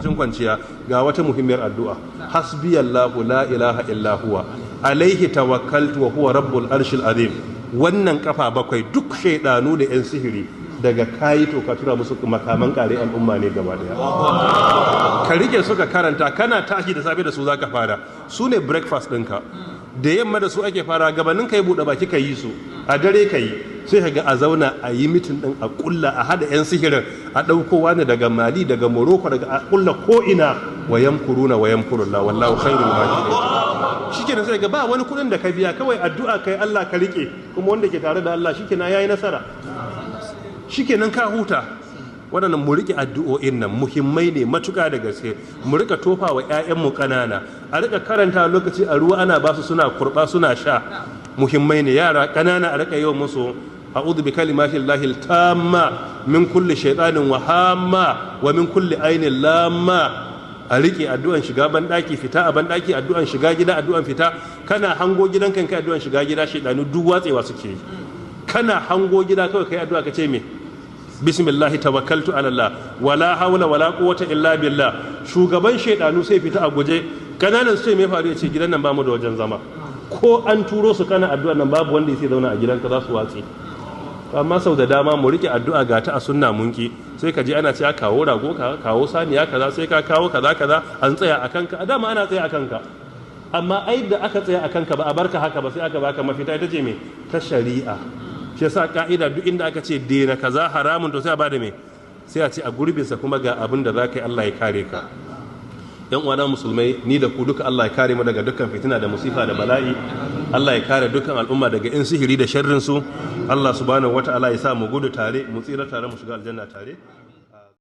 Lokacin kwanciya, ga wata muhimmiyar addu'a: "Hasbiyallahu la ilaha illa huwa alaihi tawakkaltu wa huwa rabbul arshil azim." Wannan kafa bakwai, duk shaidanu da yan sihiri daga kayi, to ka tura musu makaman kare al'umma ne gaba daya. Ka rike suka karanta, kana tashi da safe da su zaka fara, su ne breakfast ɗinka. Da yamma da su ake fara, gabanin ka yi buɗe baki ka yi su, a dare ka yi. Sai ka ga a zauna a yi meeting ɗin, a ƙulla, a hada 'yan sihirin, a ɗauko wani daga Mali, daga Morocco, daga a ƙulla ko'ina. "Wa yamkuruna wa yamkurullah wallahu khairul makirin." Shikenan, sai ga ba wani kuɗin da ka biya, kawai addu'a kai, Allah ka rike, kuma wanda ke tare da Allah shikenan yayi nasara, shikenan ka huta. Waɗannan mu riƙe addu'o'in nan, muhimmai ne matuƙa da gaske. Mu rika tofa wa 'ya'yanmu ƙanana, a rika karanta lokaci a ruwa ana basu suna kurɓa suna sha. Muhimmai ne. Yara ƙanana a rika yi musu "A'udhu bi kalimati llahi tamma min kulli shaytanin wa hamma wa min kulli ainin lamma." A riƙe addu'an shiga banɗaki, fita a banɗaki, addu'an shiga gida, addu'an fita. Kana hango gidan kanka, addu'an shiga gida, shaidanu duk watsewa suke yi. Kana hango gida kawai kai addu'a, ka ce me? "Bismillahi tawakkaltu ala Allah wala hawla wala quwwata illa billah." Shugaban shaidanu sai fita a guje. Kananan su ce, "Me faru?" Ya ce, "Gidan nan bamu da wajen zama." Ko an turo su, kana addu'a nan, babu wanda yake zauna a gidanka, za su watse. Amma sau da dama mu rike addu'a, ga ta a sunna, munki. Sai ka je ana ce kawo rago, ka kawo saniya kaza, sai ka kawo kaza kaza, an tsaya a kanka. A dama ana tsaya a kanka, amma ai da aka tsaya a kanka ba a barka haka ba, sai aka baka mafita, ita ce me? Ta shari'a. Shi yasa ka'ida, duk inda aka ce dena kaza haramun, to sai a bada me? Sai a ce a gurbinsa kuma ga abin da za ka yi, Allah ya kare ka. Yan uwana musulmai, ni da ku duka, Allah ya kare mu daga dukkan fitina da musifa da bala'i. Allah ya kare dukkan al'umma daga in sihiri da sharrin su. Allah subhanahu wata'ala ya sa mu gudu tare, mu tsira tare, mu shiga aljanna tare.